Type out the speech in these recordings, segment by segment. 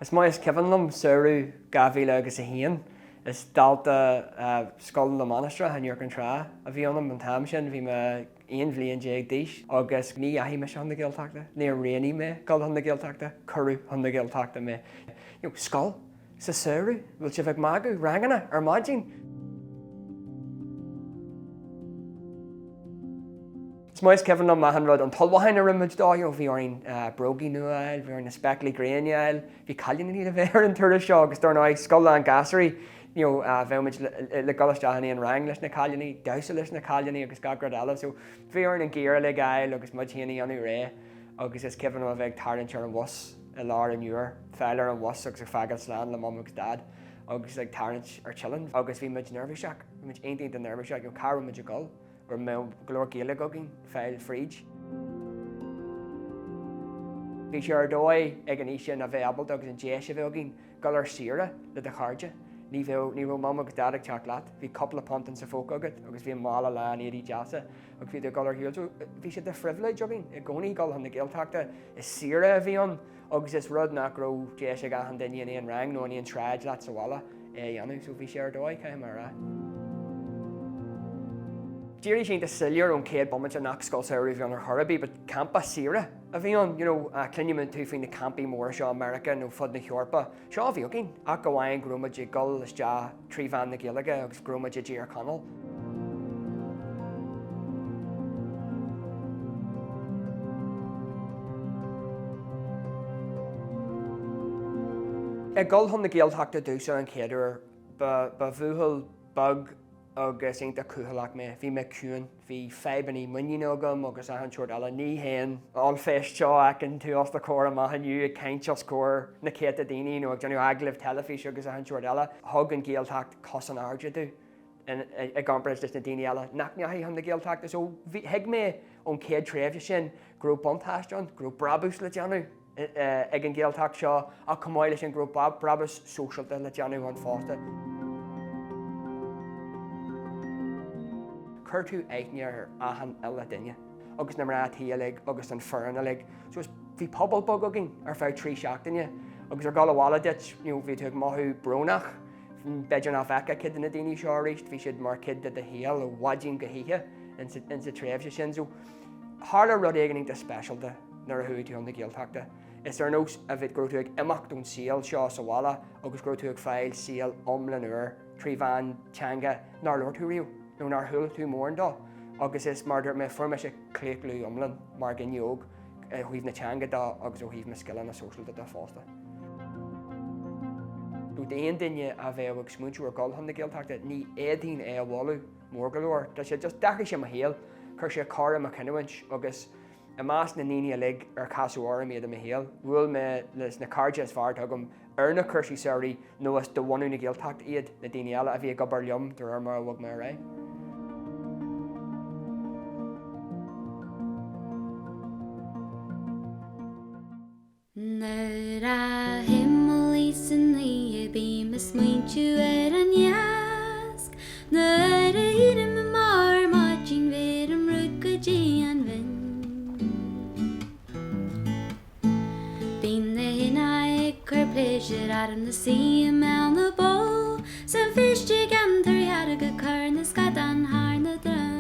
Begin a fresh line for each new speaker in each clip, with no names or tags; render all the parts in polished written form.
Is maith is cuimhin liom samhradh 2000 agus 1. Is dalta Scoil na Mainistreach in Iúr Cinn Trá a bhí ionam an t-am sin. Bhí mé 11 bhliain d'aois agus ní dheachaigh mise chun na Gaeltachta. Níor roghnaigh mé dul chun na Gaeltachta, cuireadh chun na Gaeltachta mé. You know, scoil sa samhradh, bhfuil sibh ag magadh? Ranganna ar maidin? Is maith is cuimhin liom achan rud, an t-ullmhúchán a rinne muid dó, you know, bhí orainn brógaí nua a fháil, bhí orainn na spéaclaí gréine a fháil, bhí cailíní le bheith ar an turas seo agus dar ndóigh, scoil lán gasúraí, you know, bheadh muid le dul isteach in aon rang leis na cailíní, damhsa leis na cailíní agus gach rud eile, so bhí orainn an gear uilig a fháil agus muid féin a dhéanamh réidh agus is cuimhin liom a bheith ag tarraingt ar an bhus i lár an Iúir, fáil ar an bhus agus ag fágáil slán le mum agus dad agus ag tarraingt ar Teileann agus bhí muid neirbhíseach, bhí muid iontach iontach neirbhíseach, you know, cá raibh muid ag dul? go mbeadh go leor Gaeilge againn fáil fríd. Bhí sé ar dóigh ag an aois sin a bheith ábalta agus an deis a bheith againn dul ar saoire le do chairde. Ní bheadh, ní raibh Mam agus Dad ag teacht leat, bhí cúpla punt insa phóca agat agus bhí an mála lán éadaí deasa agus bhí tú ag dul ar shiúl. So bhí sé de phribhléid againn i gcónaí dul chun na Gaeltachta. Is saoire a bhí ann agus is rud nach raibh deis ag achan duine in aon rang nó in aon sráid leat sa bhaile é a dhéanamh. So bhí sé ar dóigh, caithfidh mé a rá. D'éirigh sé iontach soiléir ón chéad bomaite nach scoil samhraidh a bhí ann ar chor ar bith but campa saoire a bhí ann. You know, cluineann tú faoi na campaí móra seo i Meiriceá nó fud na hEorpa. Seo a bhí againn, ach amháin go raibh muid ag dul isteach trí mheán na Gaeilge agus go raibh muid i dTír Chonaill. Ag dul chun na Gaeltachta domhsa an chéad uair, ba bhuachaill beag agus iontach cúthaileach mé. Bhí mé ciúin, bhí fadhbanna muiníne agam agus achan seort eile. Ní hé an ollpheist seo a fheiceann tú os do chomhair amach inniu ag caint os comhair na céadta daoine nó ag déanamh agallaimh teilifíse agus achan seort eile. Thug an Ghaeltacht cos in airde domh i gcomparáid leis na daoine eile nach ndeachaigh chun na Gaeltachta. So thuig mé ón chéad tréimhse sin go raibh buntáiste ann, go raibh brabús le déanamh. ag an Ghaeltacht seo ach chomh maith leis sin go raibh brabús sóisialta le déanamh ann fosta. Chuir tú aithne ar achan uile duine agus na mná tí uilig agus an foireann uilig. So bhí pobal beag againn ar feadh 3 seachtaine agus ar dhul abhaile duit you know, bhí tú ag mothú brónach, b'fhéidir nach bhfeicfeá cuid de na daoine seo arís, bhí siad mar chuid de do shaol ó mhaidin go hoíche insa tréimhse sin. So Tharla rud éigin iontach speisialta nuair a chuaigh tú chun na Gaeltachta. Is ar nós a bheith go raibh tú ag imeacht ón saol seo sa bhaile agus go raibh tú ag fáil saol iomlán úr trí mheán teanga nár labhair tú riamh nó nár chuala tú mórán dó. Agus is mar a dúirt mé, fuair mise claochlú iomlán mar dhuine óg ó thaobh na teanga de agus ó thaobh mo scileanna sóisialta de fosta. D'aon duine a bheadh ag smaointiú ar dhul chun na Gaeltachta, ní fhéadfainn é a mholadh. Mór go leor. Tá sé just, d'athraigh sé mo shaol, chuir sé cor i mo chinniúint agus i measc na ndaoine uilig ar casadh orm iad i mo shaol, bhuail mé leis na cairde is fearr atá agam ar na cúrsaí samhraidh nó is de bhunadh na Gaeltachta iad na daoine eile a bhí ag obair liom de réir mar a bhog mé ar aghaidh.
Nuair a thimalaí san oíche bím ag smaointiú ar an iasc Nuair a éirím amach ar maidin bheirim rud go dtí an bhinn Bíonn na hinneach ag cur pléisiúr orm na suí i mbéal na bó 'S an phéist i gceantar dhearg ag cur na scadán thar na dronn.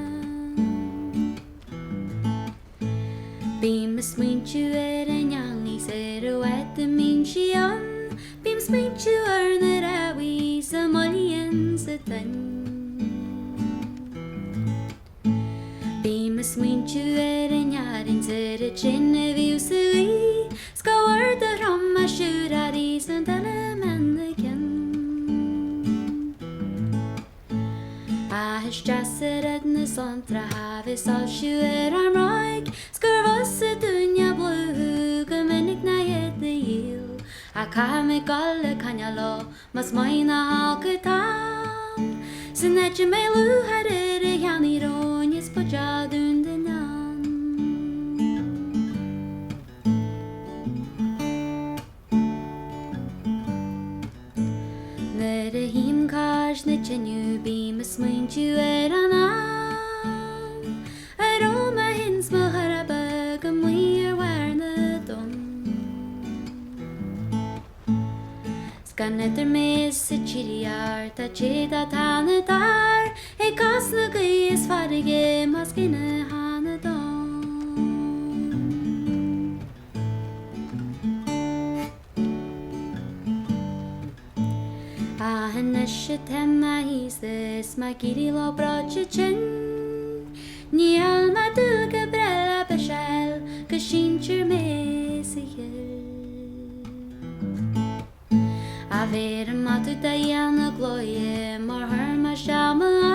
Bím ag smaointiú ar an eangaí 's ar an bhfad a mbíonn sí ann, Bím ag smaointiú ar na rámhaí 's a mbailíonn sa toinn. Bím ag smaointiú ar an fhearthainn 's ar an tine a bhíodh sa ghaoth, 'S go ard a throm a siúráirí 's an duine mena cionn. Ach is deas oiread na sonntracha a bheith soilsiú ar ár mbráigh 's gur bhfusa dúinn a bhlúthú go minic ná iad a dhíol Ach caithfidh mé dul ag coinneáil leo más maith ná holc an t-am San áit a mbeidh lúcháir ar a cheannaí romhainn is buidéal Dún den ann. Nuair a shuím cois na tineadh bím ag smaointiú ar an am a raibh mé féin 's mo chara beag amuigh ar bharr na dtonn. tír tá téad atá na dar i gcás na gaoithe is farraige más gine cheana dom. Ach anois atá mé aosta is mé ag éirí lá breoite tinn, ní fheil mé dúil go breá le biseáil go síntear mé sa chill. A bhéar an maith tú do dhéanamh glóire mar chuir mé isteach mo.